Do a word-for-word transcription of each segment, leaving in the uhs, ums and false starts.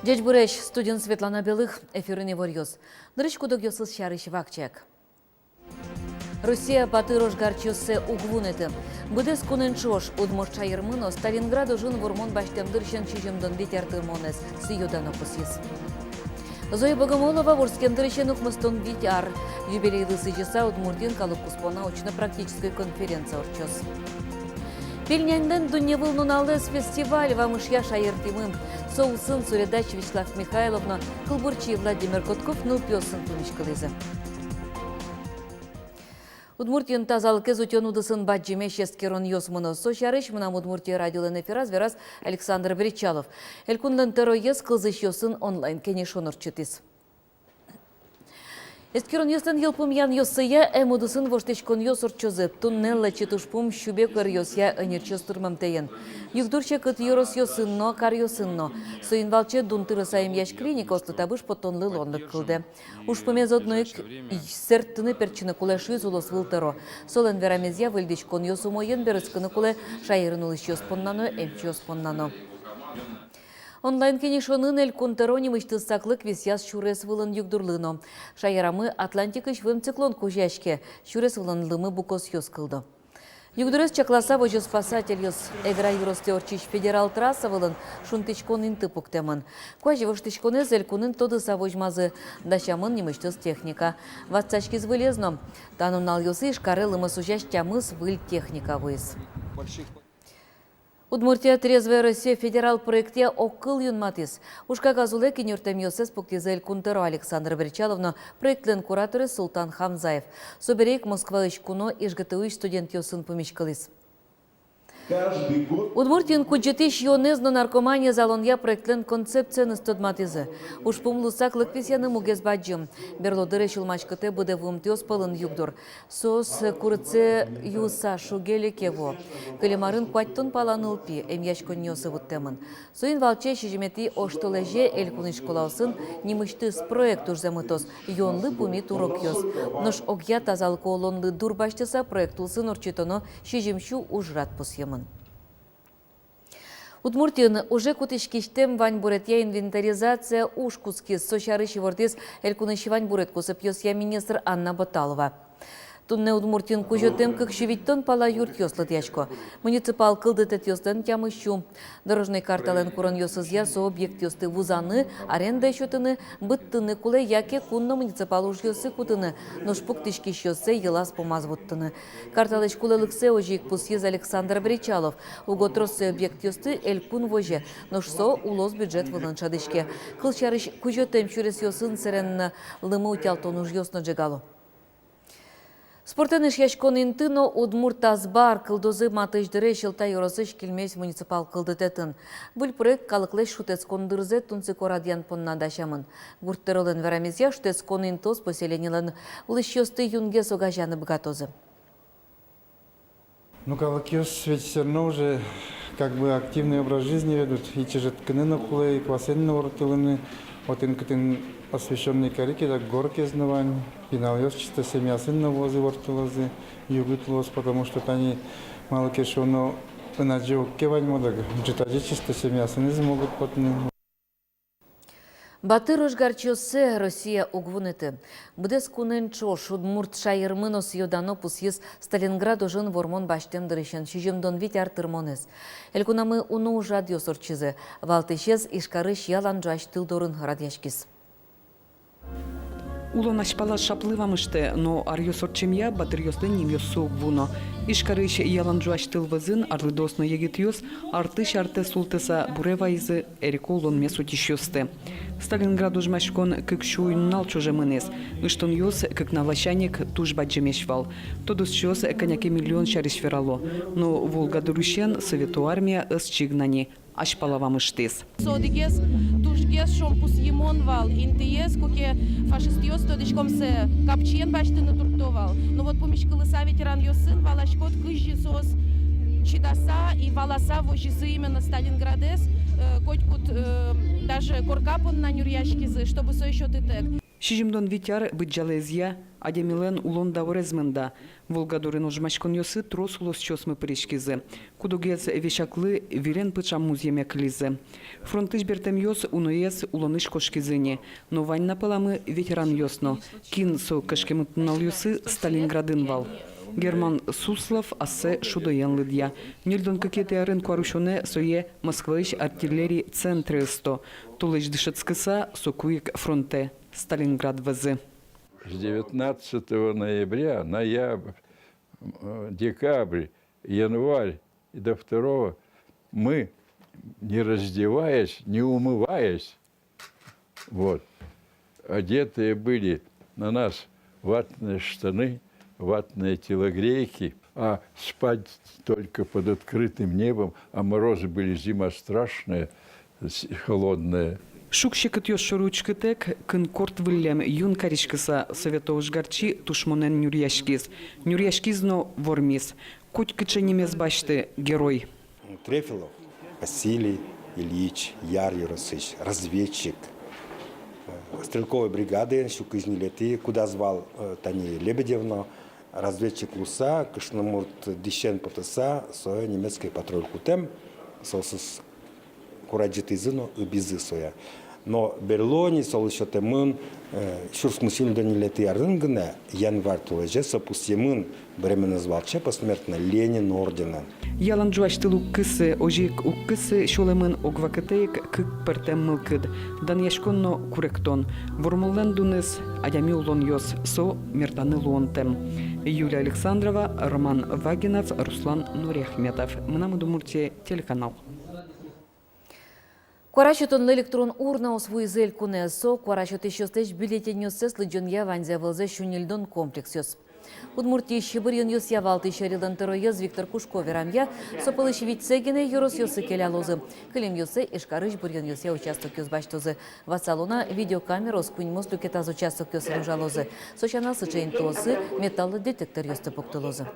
Ӟечбуресь! Студиын Светлана Белых. Эфирын иворъёс. Нырысь куд-огъёсыз сярысь вакчияк. Россия батыр ожгарчиоссэ уг вунэты. Быдэс кунэн ӵош удмурт шаермы но Сталинград ожын вормон басьтэм дырысен сизьымдон вить ар тырмонэз сӥё-дано пусйиз. Зоя Богомолова вордскем дырысен укмыстон вить ар. Юбилейлы сӥзьыса Удмуртиын калык куспо научно-практической конференция ортчоз. Пельняньлэн дунневыл нуналэз фестиваль вамышъя шаертӥмы. Со улсын суредач Вячеслав Михайлов но кылбурчи Владимир Котков нылпиосын пумиськылӥзы. Удмуртиын тазалыкез утён удысын бадӟымесь эскеронъёс мыно. Со сярысь «Мынам Удмуртие» радиолэн эфираз вераз Александр Бречалов. Элькунлэн тӧроез кылзӥсьёсын онлайн кенешон ортчытӥз. Эскеронъёслэн йылпумъянъёссыя эм удысын воштӥськонъёс ортчозы. Туннэ лэчыт ужпум сюбег ӧръёсъя ӧнерчиос тырмымтэен. Югдур секыт ёросъёсын но, каръёсын но. Соин валче дун тырыса эмъясь клиникаослы табыш поттонлы луонлык кылдэ. Ужпумез одно ик сэрттыны-пертчыны кулэ, шуиз улосвыл тӧро. Солэн верамезъя, выльдӥськонъёс умоен берытскыны кулэ шаерын улӥсьёс понна но, эмчиос понна но. Онлайн кенешонын Элькун тӧро нимысьтыз саклык висъяз сюрес вылын югдурлы но. Шаерамы Атлантикысь вӧм циклон кузёяське, сюрес вылын лымы букосъёс кылдо. Югдурез чакласа возё спасательёс. Эгра ёросте ортчись федерал трасса вылын шунтӥськон инты пуктэмын. Куазь воштӥськонэз Элькунын тодыса возьмазы, дасямын нимысьтыз техника. Ватсаськиз вылез но. Та нуналъёсы Ижкаре лымы сузясь тямыс выль техника вуиз. Удмуртия «Трезвая Россия» федерал проектъя огкыл юнматӥз. Ужкагаз улэ киньыртэмъёссэс пуктӥзы Элькун тӧро Александр Бречалов но проектлэн кураторез Султан Хамзаев. Собере ик Москваысь куно ИжГТУ-ысь студентъёсын пумиськылӥз. Удмуртиын кудӟытӥсь юонэз но наркоманиез алонъя проектлэн концепциеныз тодматӥзы. Ужпум луыса саклык висъяны мугез бадӟым. Берло дыре сюлмаськытэ быдэ вуымтэос пӧлын югдур. Соос курытсэ юыса шуге-леке вуо. Кылем арын куатьтон пала нылпи эмъяськонниосы вуттэмын. Соин валче сизьыметӥ оштолэзе Элькунысь школаосын нимысьтыз проект ужзэ мытоз: юонлы пумит урокъёс. Нош огъя тазалыко улонлы дур басьтыса, проект улсын ортчытоно сизьым сю ужрад пусъемын. Удмуртиын уже кутӥськисьтэм ваньбуретъя инвентаризация уж кутскиз. Со сярысь ивортӥз Элькунысь ваньбурет кусыпъёсъя министр Анна Боталова. Туннэ Удмуртиын кузётэм кык сю витьтон пала юртъёс лыдъясько. Муниципал кылдытэтъёслэн тямыссю. Дорожной карталэн куронъёсызъя, со объектъёсты вузаны, арендае сётыны, быдтыны кулэ яке кун но муниципал ужъёсы кутыны, нош пуктӥськисьёссэ йылаз-пумаз вуттыны. Карталэсь кулэлыксэ озьы ик пусйиз Александр Бречалов. Уго тросэз объектъёсты Элькун возе, нош со улос бюджет вылын шӧдӥське. Кылсярысь, кузётэм сюресъёсын сэрен лымы утялтон ужъёс но ӝегало. Спортэн эшъяськон инты но удмурт азбар кылдозы матысь дыре Сьӧлта ёросысь Кильмезь муниципал кылдытэтын. Выль проект калыклэсь шутэтскон дырзэ тунсыко радъян понна дасямын. Гурт тӧролэн верамезъя, шутэтскон интыос поселенилэн улӥсьёсты юнгес огазеяны быгатозы. Ну, калыкъёс ведь всё равно уже как бы активный образ жизни ведут. И чыжыткыны но кулэ, и квасэн но ворттылыны. Отын, кытын освещённый карике, так горкез но вань. Пиналъёс чисто семьясын но вуозы, ворттылозы, югыт луоз, потому что тани, малы ке шуоно, ынадӟе уг ке ваньмо дак, ӝытазе чисто семьясыныз могут потыны. Батыр ожгарчиоссэ Россия уг вунэты. Быдэс кунэн ӵош удмурт шаермы но сӥё-дано пусйиз Сталинград ожын вормон басьтэм дырысен сизьымдон вить ар тырмонэз. Элькунамы уно ужрадъёс ортчизы. Валтӥсез — Ижкарысь ялан ӝуась тыл дорын радъяськиз. Улон азьпала шаплы вамыштэ, но аръёс ортчемъя батыръёслэн нимъёссы уг вуно. Ижкарысь ялан ӝуась тыл вӧзын арлыдоос но егитъёс артысь артэ султыса буре вайизы эрико улонмес утисьёсты. Сталинград ожмаськон кык сю нунал ӵоже мынӥз. Ыштонъёс кыкнал ласянь ик туж бадӟымесь вал. Тодосчиос кӧня ке миллион сярысь верало. Но Волга дурысен Совето Армия ӧз чигна ни, азьпала вамыштӥз. Со одӥгез тужгес, шуом, пусйымон вал интыез, куке фашистъёс, тодӥськом, сое капчиен басьтыны туртто вал. Но вот пумиськылыса ветеранъёсын, валаськод, кызьы соос чидаса и валаса возизы именно Сталинградэз, э, котькуд, э, даже корка понна нюръяськизы, чтобы сое сётытэк. Сизьымдон вить ар быдӟалаезъя адямилэн улон даурез мында. Волга дурын ожмаськонъёсы трос улосчиосмы пыриськизы. Куд-огез весяклы вирен пыӵам музъеме кылизы. Фронтысь бертэмъёс уноез улонысь кошкизы ни. Но вань на пӧламы ветеранъёс но. Кин со кышкемыт нуналъёсы Сталинградын вал? Герман Суслов ассэ шудоен лыдъя. Ньыльдон кыкетӥ арын куарусёнэ сое Москваысь артиллерий центрэ ысто. Толэзь дышетскыса, соку ик фронтэ, Сталинград вӧзы. С девятнадцатого ноября, ноябрь, э, декабрь, январь и до второго мы, не раздеваясь, не умываясь, вот, одетые были на нас ватные штаны, ватные телогрейки, а спать только под открытым небом, а морозы были, зима страшная, с-, холодная. Шуг-секытъёс шоры учкытэк, кын корт выллем юн кариськыса, совето ожгарчи тушмонэн нюръяськиз. Нюръяськиз но вормиз. Котькыӵе нимез басьты — герой. Трефилов Василий Ильич, Яр ёросысь, разведчик. Э, стрелковой бригадаен сю кызь ньылетӥ, кудаз вал, э, тани Лебедев но, разведчик луыса, кышномурт дӥсен потыса, сое немецкой патруль кутэм, соосыз курадӟытӥзы но ыбизы сое. Но берло ини солы сётэмын, э, сюрс укмыс сю ньыльдон ньылетӥ арын гинэ, январь толэзе, со пусъемын, быременыз валче посмертно Ленин орденэн. Ялан ӝуась тыл уг кысы, озьы ик уг кысы сюлэмын ог вакытэ ик кык пӧртэм мылкыд: данъяськон но куректон. Вормонлэн дуныз — адями улонъёс, со мертаны луонтэм. Юлия Александрова, Роман Вагинов, Руслан Нуриахметов. «Мынам Удмуртие» телеканал. Куара сётонлы электрон урнаос вуизы элькунэ. Со куара сётӥсьёслэсь бюллетеньёссэс лыдӟонъя ваньзэ-вылзэ сю ньыльдон комплексъёс. Удмуртиысь быръёнъёсъя валтӥсь ӧрилэн тӧроез Виктор Кушков верамъя, со пӧлысь витьсэ гинэ ёросъёсы келялозы. Кылемъёссэ Ижкарысь быръёнъёсъя участокъёс басьтозы. Ватсалом на, видеокамераос куиньмос люкетаз участокъёсын ужалозы. Со сяна, сыӵе интыосы металлодетекторъёсты пуктылозы.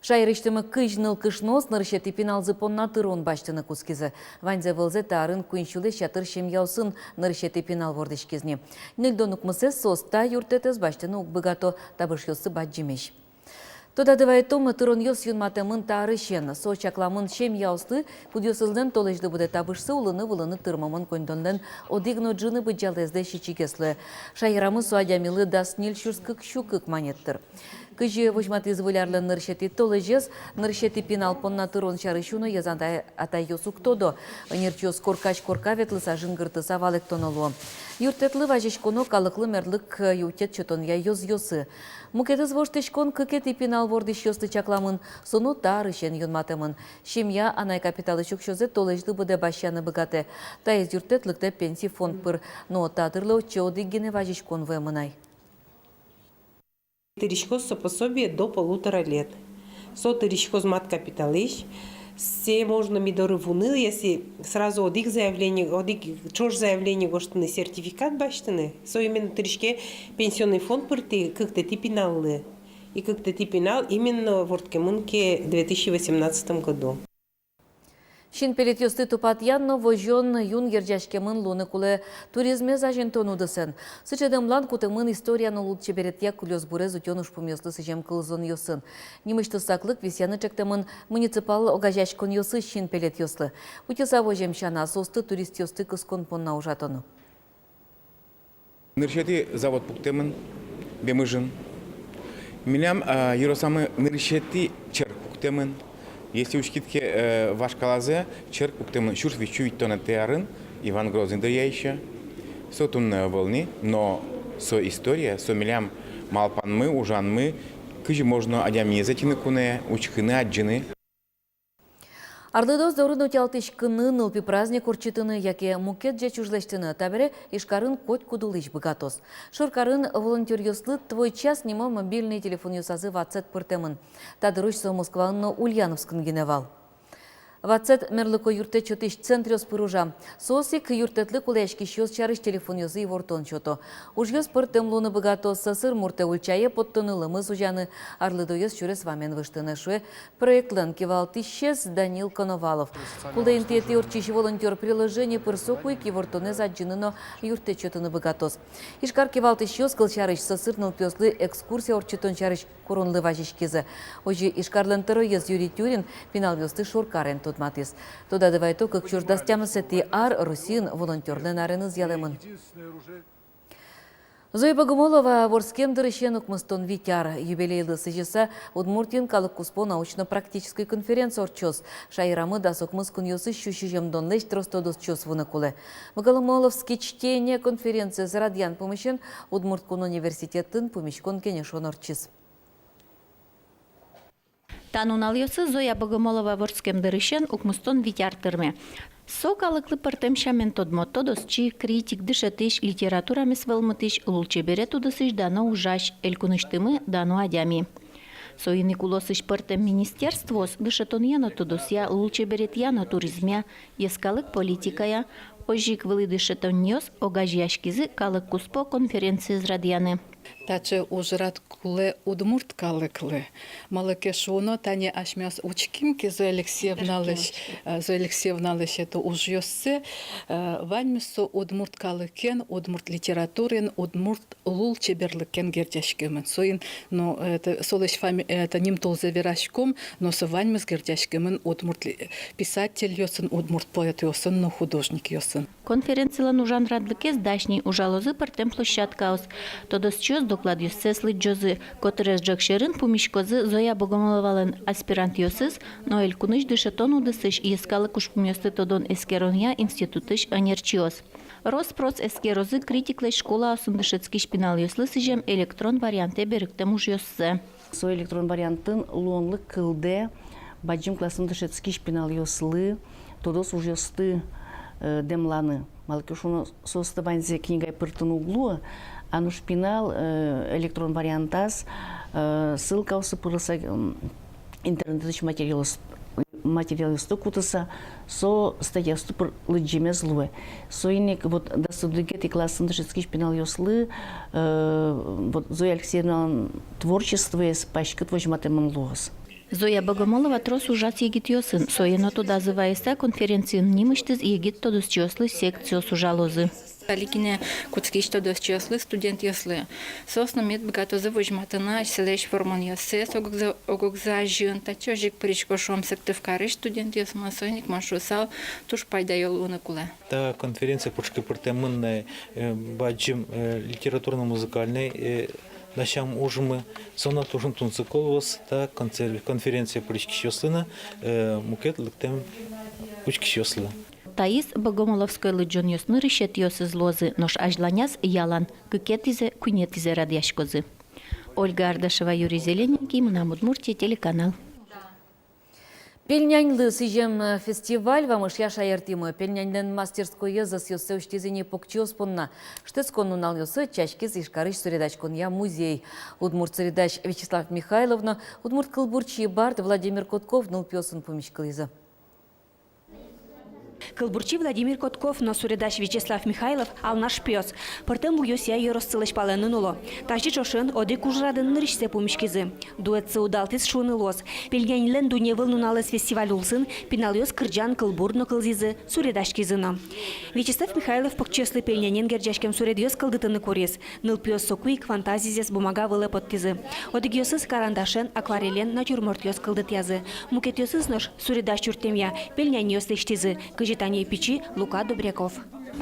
Шаерысьтымы кызь нылкышноос нырысетӥ пиналзы понна тырон басьтыны кутскизы. Ваньзэ-вылзэ та арын куинь сюлэсь ятыр семьяосын нырысетӥ пинал вордӥськиз ни. Ньыльдон укмысэз соос та юрттэтэз басьтыны уг быгато, табышъёссы бадӟымесь. Тодады вайытом, тыронъёс юнматэмын та арысен. Со чакламын семьяослы, кудъёсызлэн толэзьлы быдэ табышсы улыны-вылыны тырмымон коньдонлэн одӥг но ӝыны быдӟалаезлэсь ичигес луэ. Шаерамы со адямилы дас ньыль сюрс кык сю кык манет тыр. Кызьы возьматӥз Выль арлэн нырысетӥ толэзез, нырысетӥ пинал понна тырон сярысь уноез атай-атайёс уг тодо. Ӧнерчиос коркась корка ветлыса, жингыртыса валэктоно луо. Юрттэтлы вазиськоно калыклы мерлык, э, юрттэт сётонъя ёзъёсы. Мукетыз воштӥськон кыкетӥ пинал вордӥсьёслы чакламын, со но та арысен юнматэмын. Семья анай капиталысь уксёзэ толэзьлы быдэ басьяны быгатэ. Таиз юрттэт лыктэ пенси фонд пыр, но та дырлы отчы одӥг гинэ вазиськон вуэмын ай. Тыриськоз со пособие до полутора лет. Со тыриськоз мат капиталысь. Сое можно ми доры вуыны, если сразу одӥг заявление, одӥг ӵош заявление гожтыны, сертификат басьтыны. Со именно тыриське пенсионный фонд пыртӥ кыктэтӥ пиналлы. И кыктэтӥ пинал именно вордскемын ке две тысячи восемнадцатом году. Синпелетъёсты тупатъян но возён-юн герӟаськемын луыны кулэ туризмез азинтон удысэн. Сыӵе дэмлан кутэмын история но лулчеберетъя кылёсбурез утён ужпумъёслы сӥзем кылзонъёсын. Нимысьтыз саклык висъяны ӵектэмын муниципал огазеяськонъёсысь синпелетъёслы. Утьыса возем сяна, соосты туристъёсты кыскон понна ужатоно. Нырысетӥ завод пуктэмын Бемыжын. Милям, а, ёросамы нырысетӥ черк пуктэмын. Если учкид ке, э, вашкалазэ, черк пуктэмын сюрс витьсю витьтонэтӥ арын, Иван Грозный дыръя ещё. Со туннэ ӧвӧл ни, но со история, со милям малпанмы, ужанмы, кызьы можно адямиез ӧтьыны куное, учкыны, адӟыны. Арлыдоос дорын утялтӥськыны, нылпи праздник ортчытыны яке мукет ӟеч уж лэсьтыны — табере Ижкарын котькуд улӥсь быгатоз. Шоркарын волонтёръёслы «Твой час» нимо мобильный телефонъёсазы ватсэт пыртэмын. Та дырозь со Москваын но Ульяновскын гинэ вал. Ватсэт мерлыко юрттэт сётӥсь центръёс пыр ужа. Соос ик юрттэтлы кулэяськисьёс сярысь телефонъёсты ивортон сёто. Ужъёс пӧртэм луыны быгато: сӧсыр муртэ ульчае поттыны, лымыз узяны, арлыдоез сюрес вамен выжтыны, шуэ проектлэн кивалтӥсез Данил Коновалов. Кулэ интыетӥ ортчись волонтёр приложение пыр соку ик ивортонэз адӟыны но юрттэт сётыны быгатоз. Ижкар кивалтӥсьёс, кылсярысь, сӧсыр нылпиослы экскурсия ортчытон сярысь куронлы вазиськизы. Озьы Ижкарлэн тӧроез Юрий Тюрин пиналъёсты шоркарен тодматӥз. Тодады вайто, кык сюрс дас тямысэтӥ ар Россиын волонтёрлэн ареныз ялэмын. Зоя Богомолова вордскем дырысен укмыстон вить ар. Юбилейлы сӥзьыса Удмуртиын калык куспо научно-практической конференция ортчоз. Шаерамы дас укмыс кунъёсысь сю сизьымдонлэсь трос тодосчиос вуыны кулэ. «Богомоловские чтения» конференциез радъян пумысен Удмурт кун университетын пумиськон-кенешон ортчиз. Та нуналъёсы Зоя Богомолова вордскем дырысен укмыстон вить ар тырме. Со калыклы пӧртэм сямен тодмо: тодосчи, критик, дышетӥсь, литературамес вӧлмытӥсь, лулчеберет удысысь дано ужась, элькунысьтымы дано адями. Соин ик улосысь пӧртэм министерствоос дышетонъя но тодосъя, лулчеберетъя но туризмъя, йӧскалык политикая, озьы ик вылӥ дышетонъёс огазеяськизы калык куспо конференциез радъяны. Таӵе ужрад кулэ удмурт калыклы. Малы ке шуоно, тани асьмеос учким ке Зоя Алексеевналэсь, э, Зоя Алексеевналэсь это ужъёссэ, э, ваньмыз со удмурт калыкен, удмурт литератураен, удмурт лулчеберлыкен герӟаськемын. Соин, ну, это, солэсь фами-, это, нимтулзэ вераськом, но со ваньмыз герӟаськемын удмурт ли-, писательёсын, удмурт поэтъёсын но художникъёсын. Конференцилэн ужанрадлыкез дась ни. Ужалозы пӧртэм площадкаос. Тодосчиос докладъёссэс лыдӟозы. Котырес ӝӧк сьӧрын пумиськозы Зоя Богомоловалэн аспирантъёсыз но элькунысь дышетон удысысь, йӧскалык ужпумъёсты тодон-эскеронъя институтысь ӧнерчиос. Рос-прос эскерозы критиклэсь школаосын дышетскись пиналъёслы сӥзем электрон вариантэ берыктэм ужъёссэ. Со электрон вариантын луонлык кылдэ бадӟым классын дышетскись пиналъёслы тодос ужъёсты, э, дэмланы. Малы ке шуоно, соосты ваньзэ книгае пыртыны уг луы, а нош пинал, э, электрон вариантаз, э, ссылкаосы пырыса, м, интернетысь материалъёс-, материалъёсты кутыса, со статьяосты пыр лыдӟемез луэ. Соин ик вот дас одӥгетӥ классын дышетскись пиналъёслы, э, вот Зоя Алексеевналэн творчествоез паськыт возьматэмын луоз. Зоя Богомолова трос ужаз егитъёсын. Сое но тодазы вайыса, конференциын нимысьтыз егит тодосчиослы секциос ужалозы. Али гинэ кутскись тодосчиослы, студентъёслы. Соос но мед быгатозы возьматыны асьсэлэсь вормонъёссэс ог-огзы, ог-огзы азьын. Татчы озьы ик пырисько, шуом, Сыктывкарысь студентъёсмы. Соин ик мон шуысал, туж пайдаё луыны кулэ. Та конференция пушкы пыртэмын на, э, бадӟым, э, литературно-музыкальной, э, дасям ужмы. Со но туж тунсыко луоз та концер-, конференцие пыриськисьёслы но, э, мукет лыктэм учкисьёслы. Таиз Богомоловской лыдӟонъёс нырысетӥосыз луозы, нош азьланяз ялан кыкетӥзэ, куинетӥзэ радъяськозы. Ольга Ардашева, Юрий Зелененький, «Мынам Удмуртие» телеканал. Пельняньлы сӥзем фестиваль вамышъя шаертӥмы. Пельняньлэн мастерскоез ӧсъёссэ усьтӥз ини покчиос понна. Шутэтскон нуналъёсы часькиз Ижкарысь суредаськонъя музей. Удмурт суредась Вячеслав Михайлов но удмурт кылбурчи, бард Владимир Котков нылпиосын пумиськылӥзы. Кылбурчи Владимир Котков но суредась Вячеслав Михайлов — алнаш пиос. Пӧртэм улъёсъя ёроссылэсь палэнын уло. Тазьы ӵошен одӥг ужрадын нырысьсэ пумиськизы. Дуэтсы удалтӥз, шуыны луоз. Пельняньлэн дунневыл нуналэз фестиваль улсын пиналъёс кырӟан, кылбур но кылзӥзы, суредаськизы но. Вячеслав Михайлов покчиослы пельнянен герӟаськем суредъёс кылдытыны куриз. Нылпиос соку ик фантазизэс бумага вылэ поттӥзы. Одӥгъёсыз карандашен, акварелен натюрмортъёс кылдытъязы. Мукетъёсыз нош суредась юрттэмъя пельняньёс лэсьтӥзы, кызьы тани пичи Лука Добряков.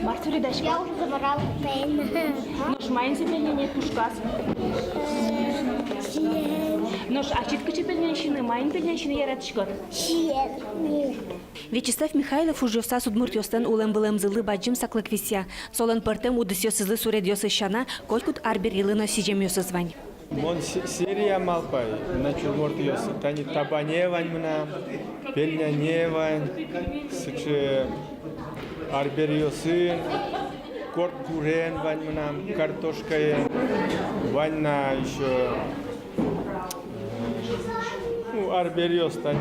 Мар суредаськод? Я уже забрал пельнянь. Нош маин со пельнянед пушказ? Э, сиен. Нош ачид кыӵе пельнянь сиыны, маин пельнянь сиыны яратӥськод? Сиен. Вячеслав Михайлов ужъёсаз удмуртъёслэн улэм-вылэмзылы бадӟым саклык висъя. Солэн пӧртэм удысъёсызлы суредъёсыз сяна, котькуд арберилы но сӥземъёсыз вань. Мон се-, серия малпай, натюрмортъёс, тани табане вань мынам, пельняне вань, сыӵе арберъёсын, корт гурен вань мынам, картошкаен, вань на ещё, э, ну, арберъёс, тани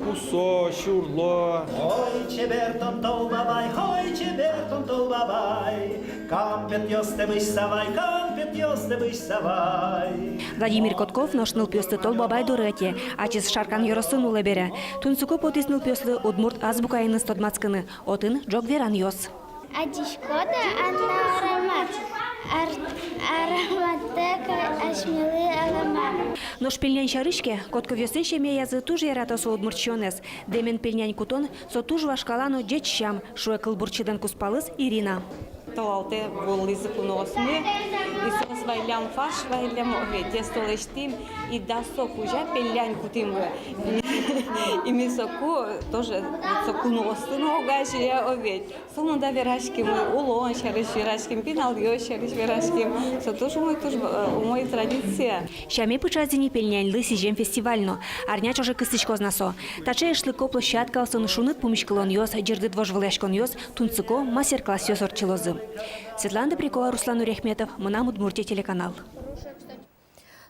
Кусо, сюрло. Ой, чебер тон, Тол бабай, ой, чебер тон, Тол бабай. Кампетъёстэ бызьыса вай, кампетъёстэ бызьыса вай. Владимир Котков нош нылпиосты Тол бабай доры ӧте, ачиз Шаркан ёросын улэ бере. Тунсыко потӥз нылпиослы удмурт азбукаеныз тодматскыны, отын ӝог веранъёс. Адӟиськод-а, Анна, аромат? Ар-, ароматэк асьмелы алама. Нош пельнянь сярысь ке, Котковъёслэн семьязы туж ярато со удмурт сиёнэз. Дэмен пельнянь кутон — со туж вашкала но ӟеч сям, шуэ кылбурчилэн куспалыз Ирина. Толалтэ вуылӥзы куноосмы, и соос вайиллям фарш, вайиллям, оведь, тесто лэсьтӥм, и дасо кузя пельнянь кутӥм. И ми соку тоже, вот, со куноосты но огазея, оведь. Сомында вераським, улон сярысь вераським, пиналъёс сярысь вераським. Со туж умой, туж, э, умой традиция. Сяме пыӵаз ини пельняньлы сӥзем фестиваль но. Арня ӵоже кыстӥськоз на со. Таӵе эшлыко площадкаосын шуныт пумиськылонъёс, ӟырдыт вожвылъяськонъёс, тунсыко мастер-классъёс ортчылозы. Светлана Добрякова, Руслан Нуряхметов, «Мынам Удмуртие» телеканал.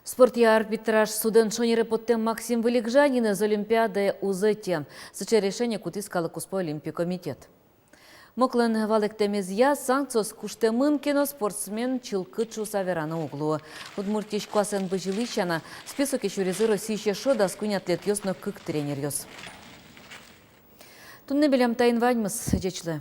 Спортъя арбитраж судэн шонере поттэм Максим Вылегжанинэз Олимпиадае уз ӧте. Сыӵе решение кутӥз калык куспо олимпий комитет. Моклэн валэктэмезъя, санкциос куштэмын ке но, спортсмен чылкыт шуыса вераны уг луы. Удмуртиысь куасэн бызьылӥсь сяна, списоке сюризы Россиысь эшшо дас куинь атлетъёс но кык тренеръёс. Туннэ милям таин ваньмыз. Ӟеч луэ.